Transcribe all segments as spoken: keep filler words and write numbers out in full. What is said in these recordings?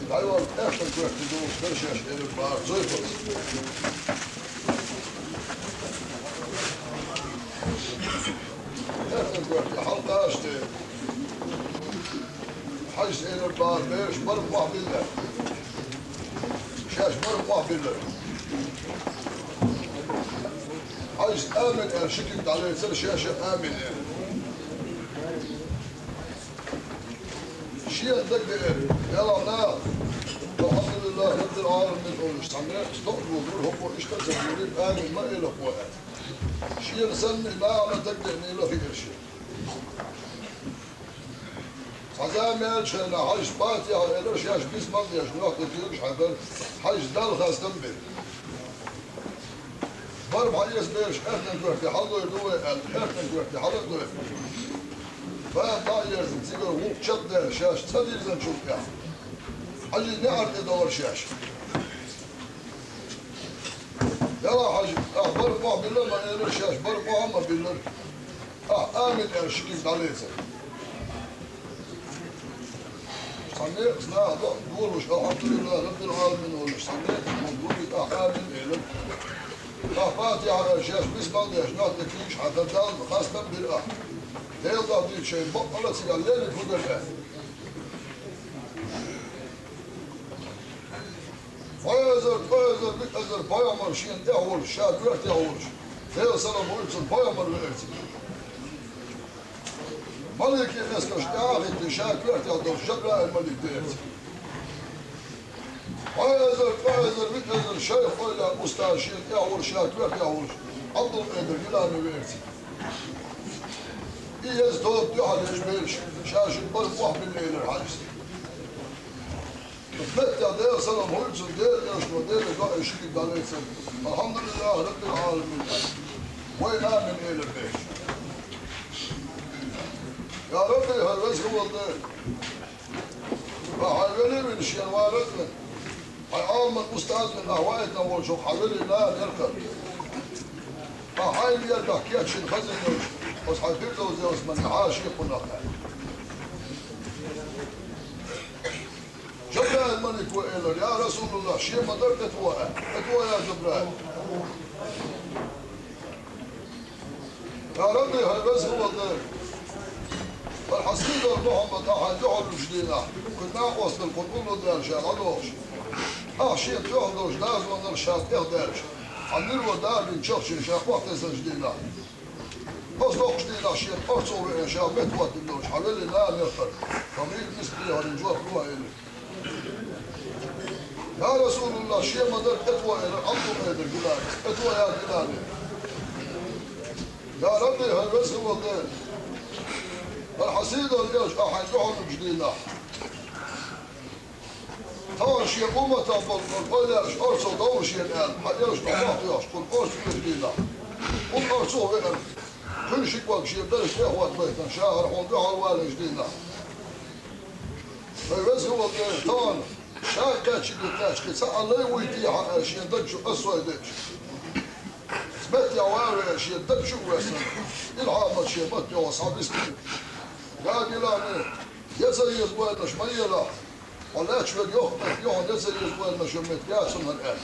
Хьайван аьхкан коьрте долуш дара шаьш, элира бахара Зуйфас. Аьхкан коьрте хьалкхаччалца Хьажас элира бахара бераш бара мохь биллар. Шаьш бара мохь биллар. Хьажас амин аьлла ши куьг дӀалецира, шаьш а амин элира. Шена дагадеара, ялханах, «Алхьамдулиллахи Раббил Ӏаламин» олуш цхьа некъ стохка вогура, хӀокхо иштта а ца гури, амин ма элира хӀокхо аьлла. Шена санна и нахана дагадеанийла хиира шена. Цхьа зама яьлча хенахь Хьажас Патихьа элира, шаьш бисмал деш, нохь тӀе куьйгаш хьаьдира, Хьажас Далла хастам бира. Бархьа эца бераш аьхкан коьрте хьалдойр ду вай аьлла, аьхкан коьрте хьала а дойр. Баба дӀа а ерзина, цигара гӀуллакх чекхдаьлла, шаьш ца дирзинчул тӀехьа Хьажин неӀар тӀе догӀура шаьш. Яла, Хьажа, ахь бара мохь биллар ма элира, шаьш бара мохь а ма биллара. Ахь амин аьлла ши куьг дӀалецира. Цхьа некъаца наха долуш, «Алхьамдулиллахи Раббил Ӏаламин» олуш, цхьа некъаца ма дуьйцу, ахь амин элира. Ахь Патихьа аьлла, шаьш бисмал деш, нохь тӀе куьйгаш хьаьдира, Далла хастам бира ахь. Делан дуьхьа дуьйцу шайна баккъала а цигахь лерриг хӀун дара аьлла. Вай эзар, ткъа эзар, виъ эзар пайхамар шена тӀехь волуш, ша коьртехь волуш, Делан салам хуьлда цунна, пайхамар веара цига. Малике эскарш тӀехь а хӀиттина, ша коьртехь долуш Жабраил малик веара цига. Вай эзар, ткъа эзар, виъ эзар шайх, ойла, устаз шена тӀехь волуш, ша коьртехь волуш Ӏабдул-Къадир Гилани веара цига. И еза тоба дуьхьал еш бераш, ша шуьга бара мохь биллар элира Хьажас. Меттехь Делан салам хуьлда цунна, Делан элчано, Деле дуьхьал ши куьг дӀалецира. «Алхьамдулиллахи Раббил Ӏаламин». Вай амин элира бераш. Я Рабби, хӀай веза хилла волу Дела! Ахь хьайн вели а вина, шена варан а вина, хьайн Ӏаламан устаз а вина, ахь ваийтина волчух хьан велин нана яра хӀара. Ахь хьайна лернах кечйина хазина йолуш, оцу хьайн Фирдовс-Ялсаманин хьаша а кхунах аьлла. Жабраил малико элира: «Я Расулаллах, шен ма дара тӀетоха», — аьлла. «ТӀетоха, я Жабраил». «Я Рабби, хӀай веза хилла волу Дела! ХӀара хьан сийдолу Мухьаммад ахь хьайн дуьхьал луьгуш дийнахь, кхуьнан накъостал кхунна улло даьлла ша дӀадохуш, ахь шена тоьхна долуш дозанал ша тӀехдаьлча, хьан нуьро дагийна чахчийна ша охьатесначу дийнахь, оцу доккхачу дийнахь шена орцах веана ша меттахӀоттийна долуш хьан велин нана яра хӀара, хьо гӀийла миска дехарийн жоп лохьа», — элира. «Я Расулаллах, шен ма дара тӀетоха», — элира Ӏабдул-Къадир Гиланис. «ТӀетоха, я Гилани». «Я Рабби, хӀай веза хилла волу Дела! ХӀара хьан сийдолу элча ахь хьайн дуьхьал луьгуш дийнахь, тахана шен умматах болу кхунна ойла еш орцах довла шена аьлла, хьан элчано мохь тоьхча, кхунна орцах веача дийнахь, кхунна орцах веана, кхуьнан ши ког шен берашна тӀехӀоттабайтина, ша хӀара хьуна дуьхьал валийча дийнахь. ХӀай веза хилла волу Дела, тахана ша кхаьчча а кхаьчча, кхин цхьа а лай вуй техьа аьлла шен даг чу ас сой деъча, меттехь ван а веана, шен даг чу а воьссина, илхьамат шен маттахь схьа виснарг. Я Гилани, я ца еза ойланаш ма елахь, хьо лаьтташ верг йоккха меттиг ю, хьуна я ца еза ойланаш йолу меттиг яц хӀара», — аьлла.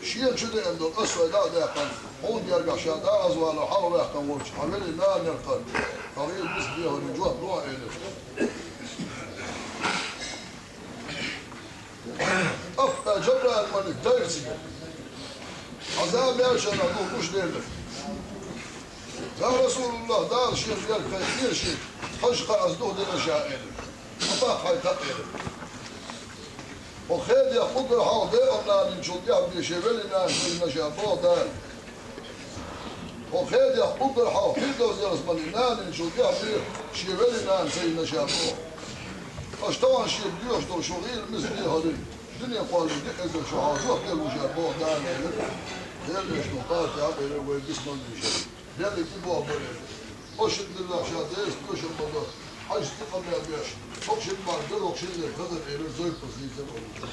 Шена чу деана долу ас сой дӀа а даьккхина, хьуна гергахь ша дӀа а валар хьалаваьккхина волчу хьан велин нана яра хӀара, хьо гӀийла миска дехарийн жоп лохьа элира. ТӀаккха Жабраил малик дайра цига. Цхьа зама яьлча хенахь дуьхьа гуш делира: «Я Расулаллах, Дала шена герга хайхира шена, хьажа кхаъаза дуьхьа деана ша», — элира. «Ма баккха хьайн кхаъ», — элира. «ХӀокху хедех уггар хьалха декъала нана йинчул тӀаьхьа бен шен велин нана ца йина ша боху Дала. ХӀокху хедех уггар хьалха Фирдовс-Ялсаманин нана йинчул тӀаьхьа бен шен велин нана ца йина ша боху. Аша тахана шега доьхуш долу шу гӀийла миска дехарийн дуьне кхоллале диъ эзар шу хьалха жоп делла ву ша боху Дала», — элира. Делан элчано Патихьа а элира, вай бисмал дийшира. Делан и боху бара элира. Оцу шина диллахь ша Делаца тоьшалла ма до, Хьажас тӀе къамел деш, хӀокху шина бахьана дара, хӀокху шинна хазар элира Зуйфас дийцар олуш.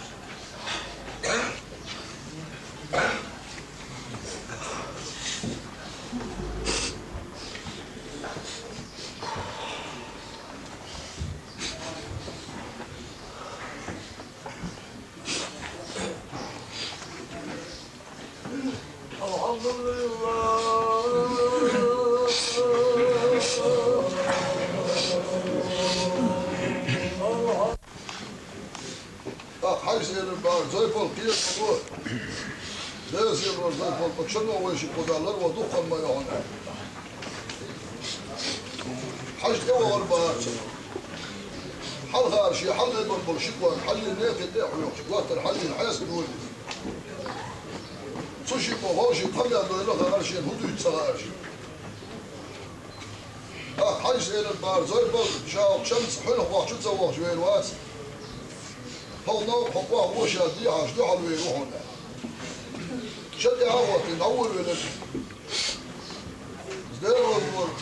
Хьажа элира бахара Зойпал, кхетаво. Деза элира Зойпал, кхо чано вайши кхуза ларво дукха ма йохьана. Хьажа тӀе вахара бахара цо. Хьалхара шен хьалхе бар болу ши кӀорга хьажийна, некъа тӀе а хьоькхуш, готтара хьажийна хьеста дора. Цу ши кӀорга вовшийн къамел дойла хаьара шена, хӀун дуьйцу ца хаьара шена. Ахь хьажа элира бахара Зойпал, ша хӀокху чамца хьуьнах вахча ца вахча вер вац. Хьо новкъа хьо охьа вуо ша дехьаш дуьхьал вер ву хьуна. Ша тӀаьхьа а хӀоттийна, дӀаволавелира. Иза дера ваза вара,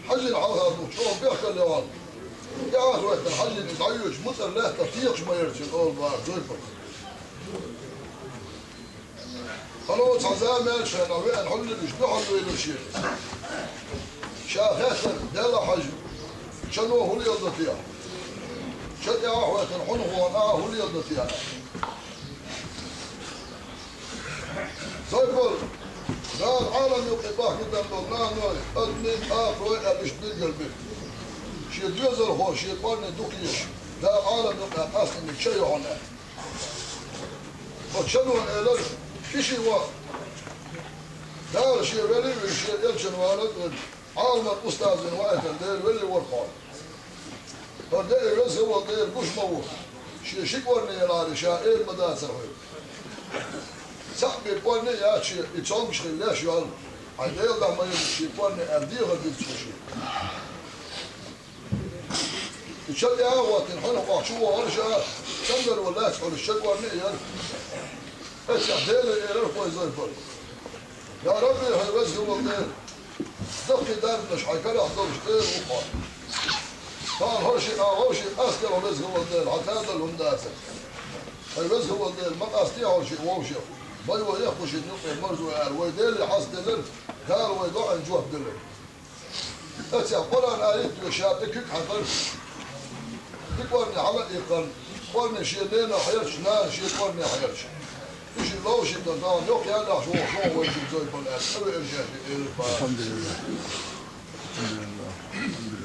хьажийна хьалха ду, чӀогӀа бехкалла яхьал. ТӀаьхьа а хӀоьттина, хьажийна иза дӀайоьдуш, муцӀар лаьттара текхаш ма яра цуьнан, олу бахара Зойпала. Хьуна цхьа зама яьлча хьуна веана хьуллигаш дуьхьал вевлира шена. Ша хаьттира, Делахь хьажа, чано хӀун леладо техьа? Ша тӀаьхьа а хӀоьттина, хьуна хӀун, ахьа хӀун леладо техьа? Зойпал, Дала Ӏалам юкъе бахкийтина долу наханой, адамийн, акхарой аьлла иштта билггал бира. Шен доьзалхо, шен кӀорни дукха езаш, Дала Ӏалам юкъахь къастийна ча ю хьуна. Оцу чано элира, и ши ваха. Дала шен вели а вина, шен элчанна вала а вина, Ӏаламан устаз вина ваийтина Дела вели вара хьо. ХӀара де и Веза волу Дела гуш ма ву, шен ши кӀорни ялахьара ша эр ма дацара хьоьга. Цхьаъ бен кӀорни а яц шен, и цомгуш хилла леш йолу, хьайн Дела дахь ма елла шен кӀорни аьлла дехар дира цо шена. И ча тӀе а хӀоттийна, хьуьнах охьа чу вахара ша, цамгар ван лаьцна хьуьнаш ча кӀорни а яра. Эццехь Деле элира хӀокху Зойпала: Я Рабби, хьайн Веза волу Дела, даккхий дарбанаш хьайн карахь долуш эр ву хьо. Тахана хӀара шиъ а вовшийн къастор, хьо Веза волу Дела, хьан тадала хӀума дацара. Хьайн Веза волу Дела, ма къастий хьо шиъ вовшех, вай вай яххушшна юкъе марзо аьлла, вай Деле хьастаделира, Дала вай доӀанна жоп делира. Эццехь Къуръан аят а йо, ша тӀе куьг хьаькхна, и кӀорни хьала а иккхина, кӀорни шен ненах хьерча, нана шен кӀорнех хьерча. И шиъ ловшийна дан дагӀна йоккха яьллехь, вовшах вайчуьнга Зойпала аьлла, цӀа веана шаьш и элира бахара. Алхьамдулиллах. Алхьамдулиллах.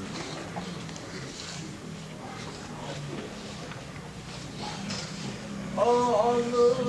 Алхьамдулиллах.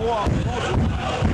Wow, awesome.